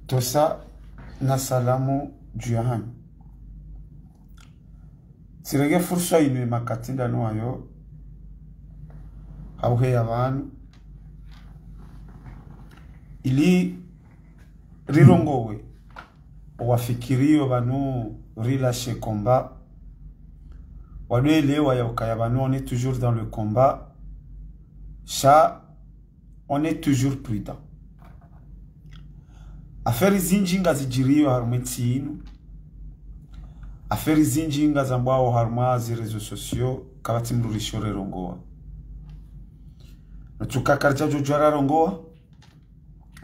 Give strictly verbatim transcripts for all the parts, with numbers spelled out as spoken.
Tosa na salamu dju yahanyu. Tsirenge fursa inu ye makati ndanu wayo, hauheya pvanu, ili rirongowe, owafikiriyo pvanu rilashe combat, wadwelewa ya ukaya pvanu on est toujours dans le combat, sha on est toujours prudent. Affaires zindji ngazidjiriyo harumwa entsi inu. Affaires zindji ngazambwao harumwa ze réseaux sociaux, kapvatsi mdru risho rerongowa. Notsuka karidjadjo djwara rongowa.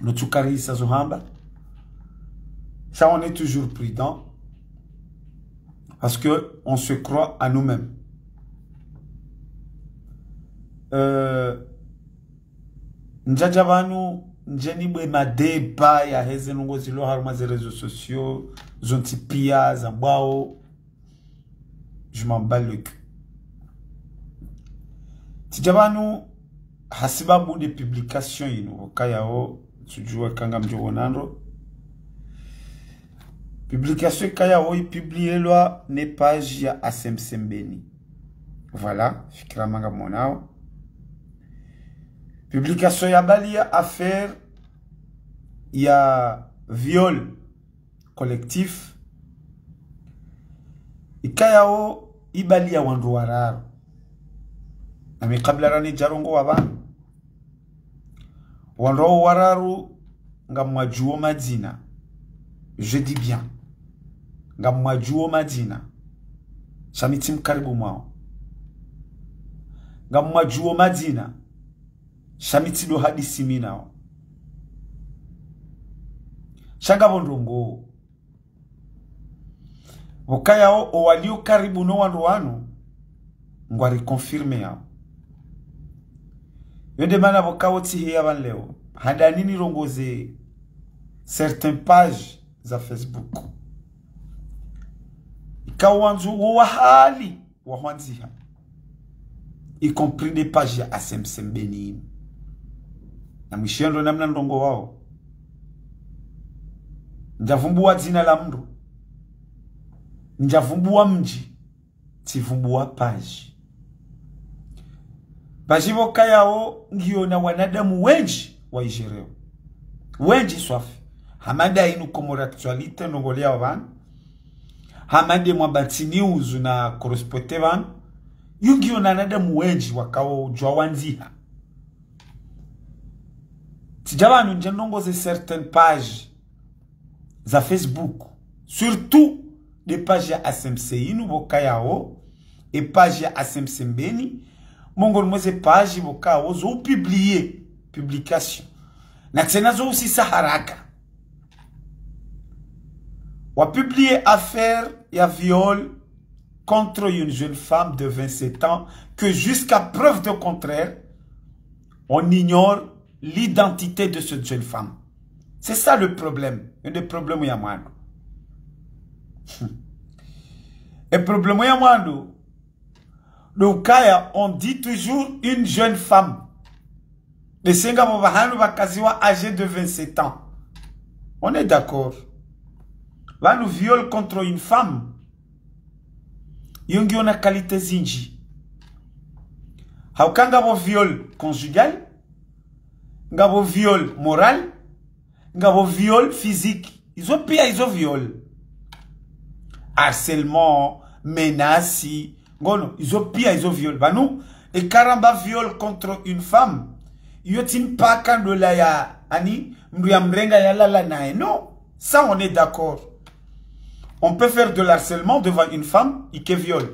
Notsuka rihisa zo hamba. Ça, on est toujours prudent. Parce que on se croit à nous-mêmes. Euh, ndjadja pvanu ndje nibwe madébat yaheze ndrongo zilo harumwa ze réseaux sociaux, zontsi piya zambwao, je m'en bats le cul. Tsidja pvanu hasibabu nde publication inu, okayao, tsudjuwa eka ngamdjo wona ndro. Publication ikayao ipublielwa ne page ya A C M C Mbeni. Voilà, fikira manga mwonao. Publication yabaliya affaire ya viol collectif. Ikayao ibaliya wandru wararu. Na mi kabla ranidja rongowa pvanu, wandru wao wararu ngamwadjuwo madzina. Je dis bien. Ngamwadjuwo madzina. Sha mi tsi mkaribu mwao. Ngamwadjuwo madzina. Sha mi tsi ndo hadisi mi nao. Sha ngapvo ndrongo. Pvokayao owalio karibu no wandru wanu, ngwari confirmé yao. Yo nde mana pvokao tsiheya pvanu leo, handani nirongoze certaines pages za Facebook. Ikao wandru wo wahali wahwandziha, y compris nde page ya A C M C Mbeni inu. Na mwishiyo ndo namna ndrongowao. Ndjavumbuwa dzina la mndru. Ndjavumbuwa mdji. Tsivumbuwa page. Page pvokayao ngiyo na wanadamu wendji waidjereo. Wendji swafi. Hama nda inu Comores Actualité ndrongoleyao pvanu. Hama nde Mwabantsi News na Correspondant pvanu. Yo ngiyo na wanadamu wendji wakao djuwa wandziha. Tsidja pvanu ndje ndrongoze certaines pages za Facebook. Surtout nde page ya A C M C inu pvokayao, e page ya A C M C Mbeni, mongoni mwa ze page pvokao zo upublié publication. Na tsena zo usisa haraka. Wapublié affaire ya viol contre une jeune femme de vingt-sept ans que, jusqu'à preuve de contraire, on ignore l'identité de cette jeune femme. C'est ça le problème. Un des problèmes ya mwando. Et problème ya mwando, donc, kaya, on dit toujours une jeune femme. Bese ngapvo pvahanu pvakaziwa âgée de vingt-sept ans. On est d'accord. Pvanu viol contre une femme, yo ngiyo na qualité zindji. Hauka ngapvo viol conjugal, ngapvo viol moral, ngapvo viol physique. Izo piya izo viol. Harcèlement, menace, ngono, izo piya izo viol. Pvanu, eka ramba viol contre une femme, iyo tsi mpaka ndola ya, ani, mndru ya mrenga ya lala naye. Non, ça on est d'accord. On peut faire de l'harcèlement devant une femme, ike viol.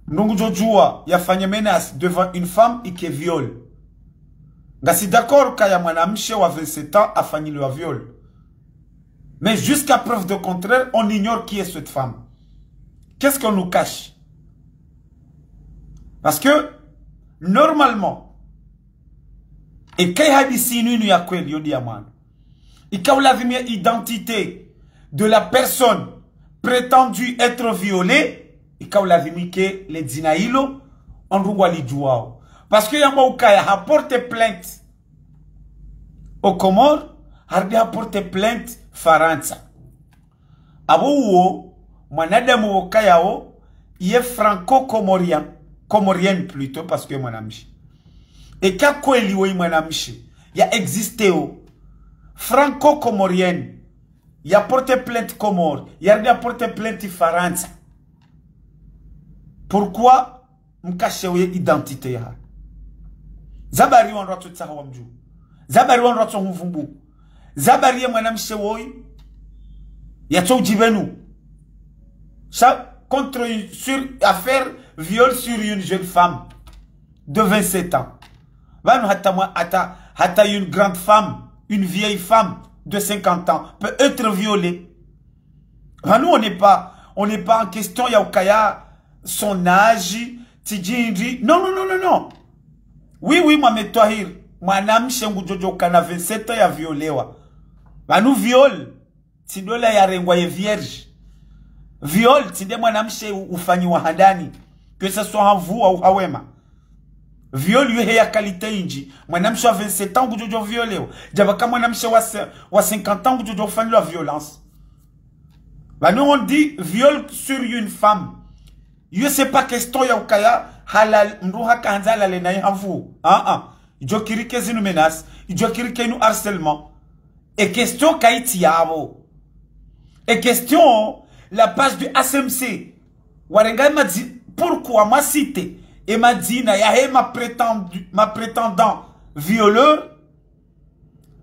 Mndru ngudjo djuwa yafanye menace devant une femme, ike viol. Ngasi d'accord kaya mwanamshe wa vingt-sept ans afanyiliwa viol. Mais jusqu'à preuve de contraire, on ignore qui est cette femme. Qu'est-ce qu'on nous cache ? Parce que, normalement, eka ye hadisi inu inu ya kweli, yo nde ya mwando, ika ulazimu ye identité de la personne prétendue être violée, ika ulazimu ike le dzina ilo, wandru ngwalidjuwao. Parce que yamba ukaya ha porté plainte aux Comores, Harudi haporte plainte Farantsa. Apvo uwo mwanadamu wo kayao, ye franco-comorien, comorienne plutôt, parce que mwanamshe. Eka kweli woyi mwanamshe ya existeo, franco-comorienne, ya porte plainte Comores, yarudi ya porte plainte Farantsa. Pourquoi mkashe ye identité yahe? Zabari wandru watsotsaha wamdjuwe. Zabari wandru watsohumvumbu. Zabari ye mwanamshe woyi yatso udjipvenu. Ça, contre une, sur affaire viol sur une jeune femme de vingt-sept ans. Pvanu hata mwa-, hata, hata une grande femme, une vieille femme de cinquante ans peut être violée. Pvanu, on n'est pas, on n'est pas en question ya ukaya son âge, tsidjindri. Non, non, non, non, non. Oui, oui, Mohamed Twahir, mwanamshe ngudjodjo ukana vingt-sept ans ya violewa. Pvanu viol, tsi ndola yarengwa ye vierge. Viol, tsi nde mwanamshe u-, ufanyiwa handani, que ce soit ha nvuu au ha wema. Viol yo heya qualité indji. Mwanamshe wa vingt-sept ans ngudjodjo violewa. Djapvaka mwanamshe wa se-, wa cinquante ans ngudjodjo ufanyilwa violence. Pvanu on dit viol sur une femme. Yo, c'est pas question ya ukaya halal, mdru haka handza halale naye ha nvuu. Ah, ah. Idjo kiri ke zinu menace, idjo kiri ke inu harcèlement. E question kayitsi yapvo. E question, la page du A C M C. Warenga e madzi-, pourquoi mwa citer e madzina yahe ma prétendu, ma prétendant violeur?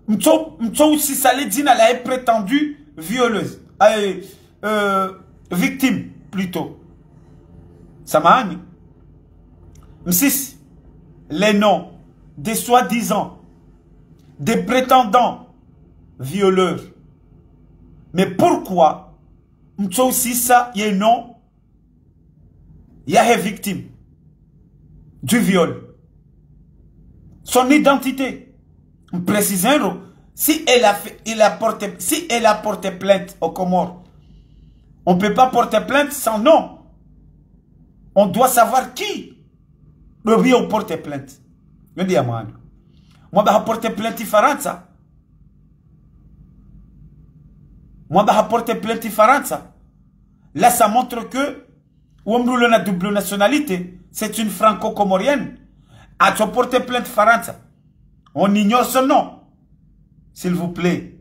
Mtso, mtso usisa le dzina lahe prétendue violeuse. Aye, euh, victime, plutôt. Samahani. Msisi les noms des soi-disant des prétendants violeurs. Mais pourquoi mtso usisa ye nom yahe victime du viol, son identité? Mprécisez ndro, si elle a fait, il a porté, si elle a porté plainte aux Comores, on peut pas porter plainte sans nom. On doit savoir qui doit porter plainte. Yo ndiya mwana. Mwa ba haporte plainte Farantsa. Mwa ba haporte plainte Farantsa. Là, ça montre que uwo mdru lo na double nationalité, c'est une franco-comorienne. Atso porte plainte Farantsa. On ignore son nom. S'il vous plaît.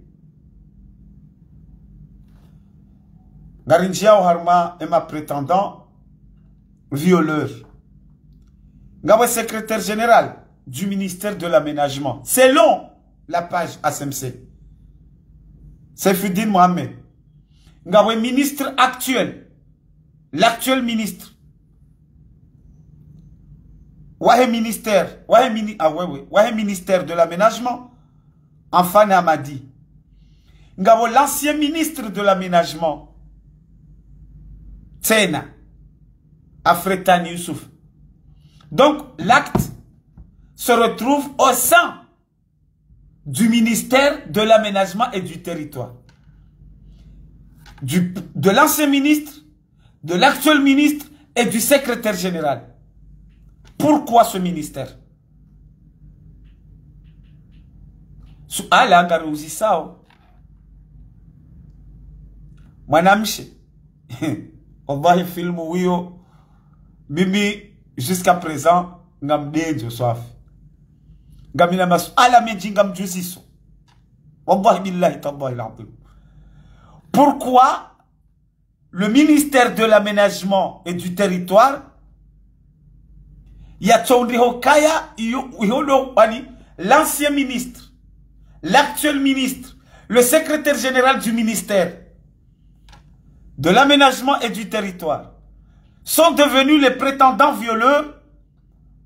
Ngarindjiyao harumwa e ma prétendant violeur. Ngapvo secrétaire général du ministère de l'aménagement, selon la page A C M C, Saifuddin Mohamed. Ngapvo ministre actuel, l'actuel ministre wahe ministère, wahe mini-, ah ouais, ouais, wahe ministère de l'aménagement, Anfane Amadi. Ngapvo l'ancien ministre de l'aménagement, tsena, Afretani Youssouf. Donc, l'acte se retrouve au sein du ministère de l'aménagement et du territoire. Du, de l'ancien ministre, de l'actuel ministre et du secrétaire général. Pourquoi ce ministère? Suala ngariuzisao. Mwanamshe. Wallahi, filmu wiyo, mimi, jusqu'à présent, ngamdendjo swafi. Ngamina masuala mendji ngamdjuziso. Wallahi billahi tallahi al-azim. Pourquoi le ministère de l'aménagement et du territoire, yatsondri hokaya, iyo, iyo lo, wani, l'ancien ministre, l'actuel ministre, le secrétaire général du ministère de l'aménagement et du territoire sont devenus les prétendants violeurs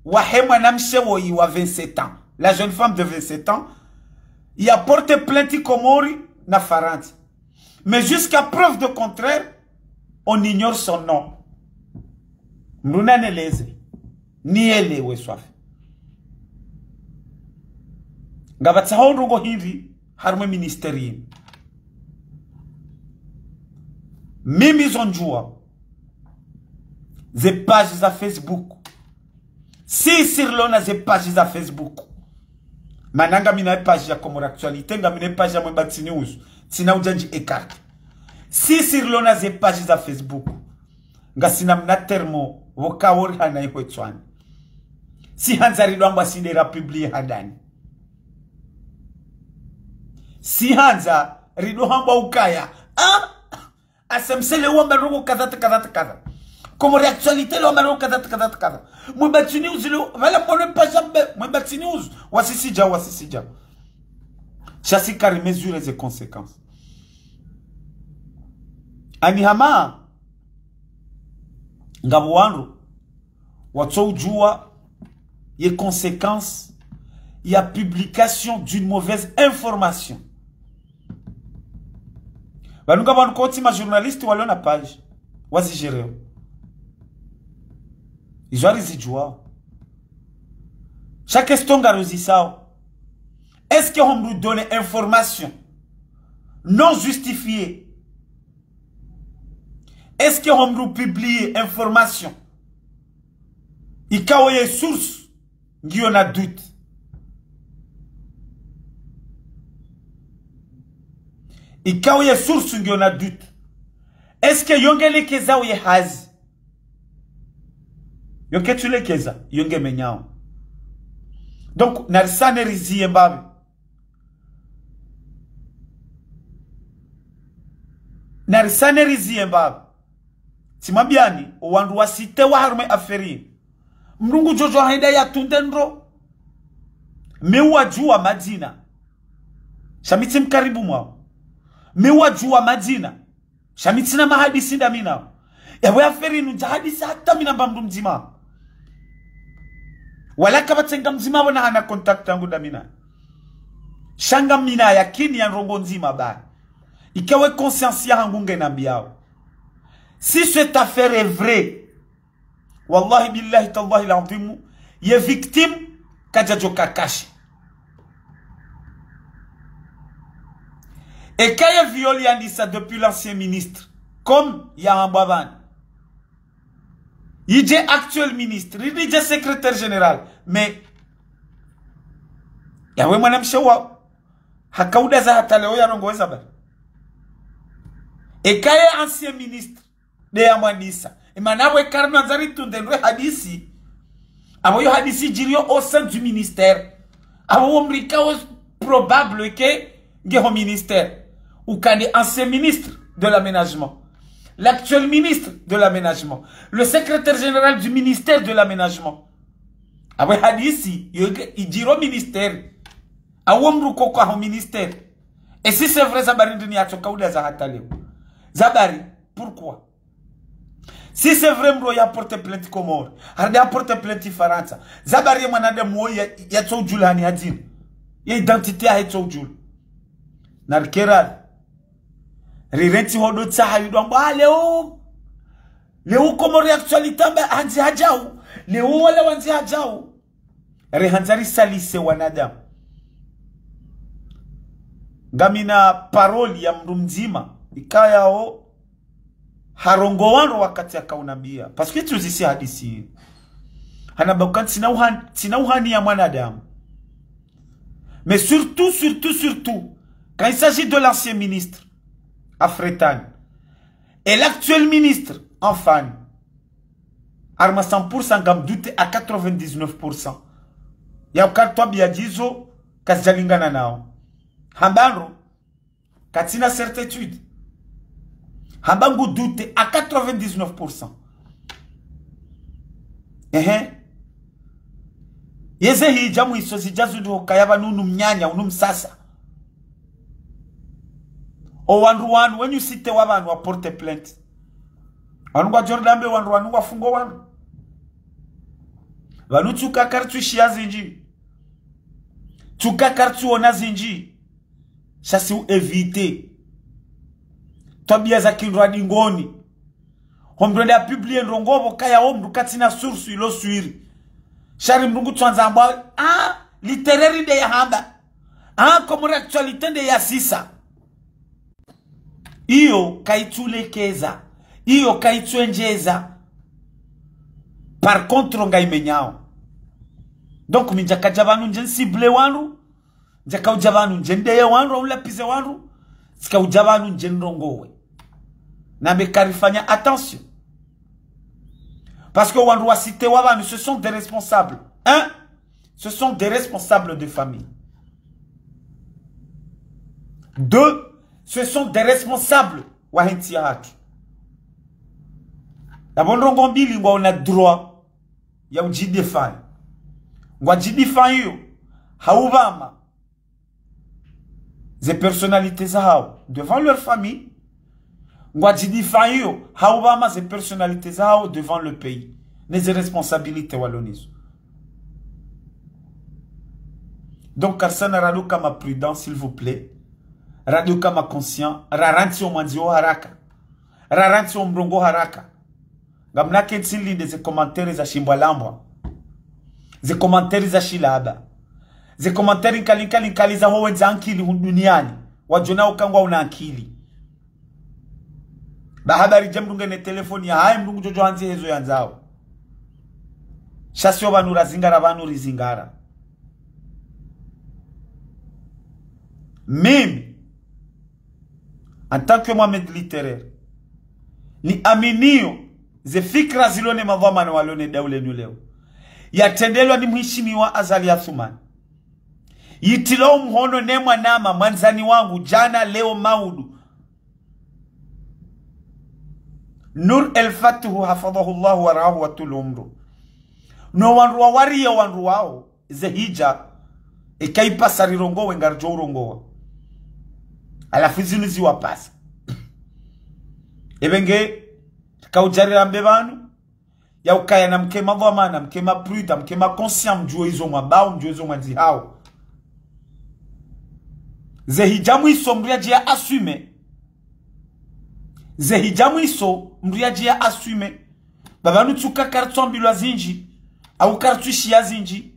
wahe mwanamshe woyi wa vingt-sept ans, la jeune femme de vingt-sept ans, ya porte plainte Komori na Farantsa. Mais jusqu'à preuve de contraire, on ignore son nom. Mdru naneleze, nielewe swafi. Ngapvatsaho ndrongo hindri harumwa e ministère yinu. Mimi zo ndjuwa ze page za Facebook. Si sirilo na ze page za Facebook. Mana ngamina e page ya Comores Actualité, ngamina e page ya Mwemba Tsi News. Tsina udja ndji écarté. Sisi rilo na ze page za Facebook, ngasina mna termo pvoka wori hana ihwe tswani. Tsi handza rido hambwa si nde ra publié handani. Tsi handza rido hambwa ukaya, ah, A C M C leo wamba ndrongo kadha kadha kadha. Comores Actualité leo wamba ndrongo kadha kadha kadha. Mwemba Tsi News leo, pvala mwono e page ya mbe, Mwemba Tsi News. Wasisi djau, wasisi djau. Sha si kari mesurer ze conséquences. Ani hama, ngapvo wandru watso udjua ye conséquence ya publication d'une mauvaise information. Pvanu ngapvo wandru kotsi ma journalistes walio na page, wazigéreo. Izo ari zidjuao. Sha question ngari uzisao: est-ce que ho mndru donner information non justifiée? Est-ce que ho mndru publier information ikao ye source ngiyo na doute? Ikao ye source ngiyo na doute, est-ce que yo nge lekezao ye hazi? Yo ketsu lekeza, yo nge menyao. Donc, narisane riziye mbapvi. Narisane riziye mbapvi. Tsimwambiani, o wandru wa cité wa harumwa affaire. Mndru ngudjo djo henda yatunde ndro. Mi wadjua madzina. Sha mi tsi mkaribu mwao. Mi wadjua madzina. Sha mi tsina mahadisi ndaminao. Yapvo ye affaire inu ndja hadisi hata mi namba mndru mdzima. Wala kapvatsi nga mdzima pvo na hana contact yangu ndamina. Sha ngamina yakini ya ndrongo ndzima bahi. Ikao ye conscience yahangu nge nambiao. Si cette affaire est vraie, wallahi billahi tallahi l'adhwimu, ye victime kadja djo kakashi. Eka ye viol yandisa depuis l'ancien ministre, comme yahambwa pvanu, yidje actuel ministre, yidje secrétaire général, mais yawe mwanamshe wa hakauda za hata leo yarongowe za bari. Eka ye ancien ministre nde yamwandisa, imana apvo eka rino handza ritunde ndro ye hadisi, apvo yo hadisi djiriyo au sein du ministère. Apvo wo mndru ikao probable ke nge ho ministère, uka nde ancien ministre de l'aménagement, l'actuel ministre de l'aménagement, le secrétaire général du ministère de l'aménagement. Apvo ye hadisi yo ke idjiro ministère. Apvo wo mndru koko aho ministère. Et si c'est vrai, za bari ndrini yatso kauda za hata leo? Za bari, pourquoi? Si c'est vrai mndru ya porte plainte Comores, harudi ya porte plainte Farantsa, za bari ye mwanadamu wo ya, yatso udjulwa hani hadzina? Ye identité yahe tso udjulwa. Narikera. Rirentsi hodo tsaha yidwa mbwa leo. Leo Comores Actualité amba handzi hadjau. Leo wala wandzi hadjau. Rihandza risalise wanadamu. Ngamina parole ya mndru mdzima ikayao harongowa ndro wakati yakaunambia. Parce que tsi uzisi hadisi. Hanamba uka ntsina uhani, ntsina uhani ya mwanadamu. Mais surtout, surtout, surtout, quand il s'agit de l'ancien ministre, Afretane, et l'actuel ministre, Anfani, harumwa cent pour cent, ngam doute à quatre-vingt-dix-neuf pour cent. Ya uka twabiya djizo kazidjalingana nao. Hamba ndro, katsina certitude. Hamba ngu doute à quatre-vingt-dix-neuf pour cent. Ehe. Yeze hidja mwiso zidja zundru hukaya pvanu unu mnyanya, unu msasa. O wandru wanu, wenyu cité wa pvanu wa porte plainte. Wanu ngwadjo ridambe wandru wanu ngwafungo wanu. Pvanu tsuka karitsu shiya zindji. Tsuka karitsu ona zindji. Sha si u éviter twabiya za kindru adingoni. Ho mndru ende a publier ndrongo pvo kaya wo mndru katsina source ilo swiri. Sha ri mndru ngutsuandza ambwa, ah, Litereri nde yahamba. Ah, Comores Actualité nde yasisa. Iyo kaitsulekeza. Iyo kaitsuendjeza. Par contre, ngaimenyao. Donc, mi ndjakadja pvanu ndje ncible wandru. Ndjakaudja pvanu ndje ndeye wandru, au lapvize wandru. Tsikaudja pvanu ndje ndrongowe. Nambe karifanya attention. Parce que wandru wasitewa pvanu, ce sont des responsables. Un, ce sont des responsables de famille. Deux, ce sont des responsables wahe ntsi yahatru. Yapvo ndrongo mbili ngwaona droit ya udjidéfendre. Ngwadjidéfendro, ha upvama ze personnalités zahawo devant leur famille. Ngwadjidéfendro, ha upvama ze personnalités zahawo devant le pays. Ne ze responsabilités walo nazo. Donc, karisana raduka ma prudent, s'il vous plaît. Raduka ma conscient, rarantsi omwandzi wo haraka. Rarantsi omrongoo haraka. Ngamna kentsi nilinde ze commentaires za shimbwa lambwa. Ze commentaires za shilaba. Ze commentaires nkali, nkali, nkali za ho wendza ankili hunu duniani. Wadjona uka ngwauna ankili. Ba habari dje mndru ngena telefoni yahahe, mndru ngudjo djo handzi hezo yandzao. Sha sio pvanu razingara, pvanu rizingara. Mimi, en tant que Mohamed Littéraire, niaminio ze fikira zilo ne madhwamana walo ne daula linu leo, yatrendelwa ni mheshimiwa Azali Assoumani, yitilwa omhono ne mwanama, mwandzani wangu, djana, leo, maudu, Nour El Fath, hafadhahu Llahu wa raahu wa tula umrahu. No wandru wawariya wandru wawo, ze hidja, eka ipasa rirongowe ngaridjo urongowa. Halafu zinu ziwapasa. Epvenge, kaudja rirambe pvanu, ya ukaya namke madhwamana, mke ma prudent, mke ma conscient, mdjuwe izo mwambao, mdjuwe izo mwandzihao. Ze hidja mwiso mndru yadje ya assume. Ze hidja mwiso mndru yadje ya assume. Ba pvanu tsuka karitsuambilwa zindji, au karitsushiya zindji,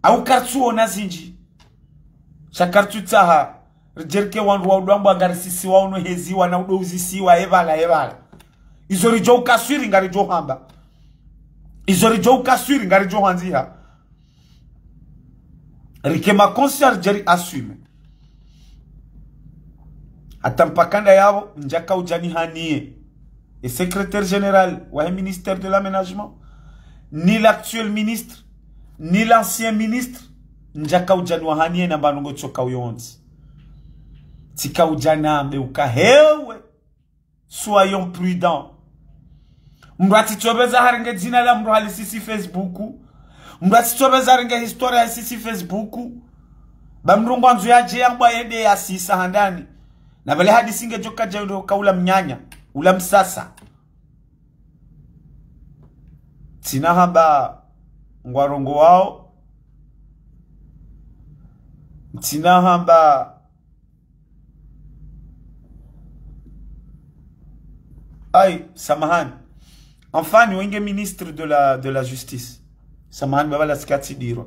au karitsuona zindji. Sha karitsutsaha ridjerike wandru wa udjwamba ngarisisiwa ono heziwa na udo uzisiwa, epvala, epvala. Izo ridjo ukaswiri ngaridjo hamba. Izo ridjo ukaswiri ngaridjo handziha. Rike ma conscient ridje ri assume. Hata mpaka ndayapvo, ndjakaudja nihaniye e secrétaire général wahe ministère de l'aménagement, ni l'actuel ministre, ni l'ancien ministre, ndjakaudja niwahaniye namba ndrongo tsoka uyontsi. Tsikaudja nambe uka hewe, soyons prudents. Mndru atsitsopveza harenge dzina la mndru halisisi Facebook. Mndru atsitsopveza harenge histoire halisisi Facebook. Ba mndru ngwandzo yadje yambwa yende yasisa handani. Na pvale hadisi ngedjo kadja yende uka ula mnyanya, ula msasa. Tsina hamba ngwarongowao. Tsina hamba Ayi, samahani. Enfin, wenge ministre de la, de la justice. Samahani, ba pvala tsika tsidirwa.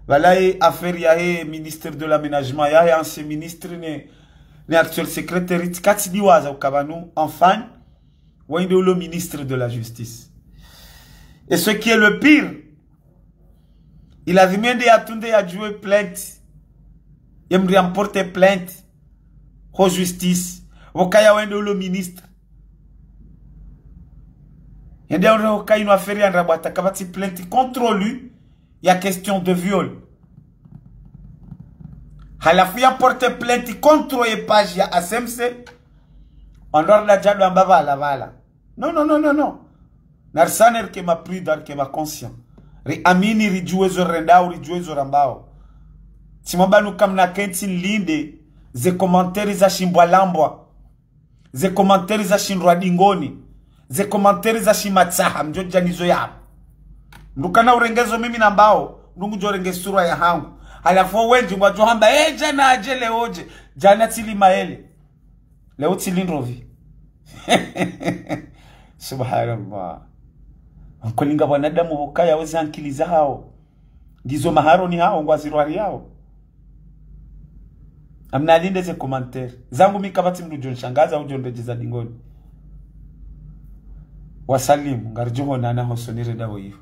Pvala ye affaire yahe ministre de l'aménagement, yahe ancien ministre ne, ne actuel secrétaire, tsika tsidiwaza uka pvanu, enfin, wende ulo ministre de la justice. Et ce qui est le pire, ilazimu yende yatunde yadjuwe plainte. Ye mndru yamporte plainte ho justice. Pvo kaya wende ulo ministre. Yende yaonde ho kaya inu affaire ya ndrabwata kapvatsi plainte contre lui ya question de viol. Halafu yaporte plainte contre ye page ya A C M C. Wandru warida djadu amba pvala, pvala. Non, non, non, non, non. Narisane rike ma prudent, rike ma conscient. Riamini, ridjuwe zo rendao, ridjuwe zo rambao. Tsimwambanu kamna kentsi nilinde ze commentaires za shimbwa lambwa. Ze commentaires za shindrwa dingoni. Ze commentaires za shimatsaha, mdjo dja nizo yapvo. Mndru kana urengezo mimi nambao, mndru ngudjo renge sura yahangu. Halafu wendji ngwadjo hamba, eh, djana adje leo dje. Djana tsili maele. Leo tsili ndrovi. Subhanallah. Nkolinga wanadamu pvo kaya weze ankili zahao. Ngizo maharoni hao, ngwazirwari hao. Amna alinde ze commentaires. Zangu mi kapvatsi mndru udjo nshangaza, udjo ndredjeza dingoni. Wasalimu, ngaridjo honana hosoni renda wo iho.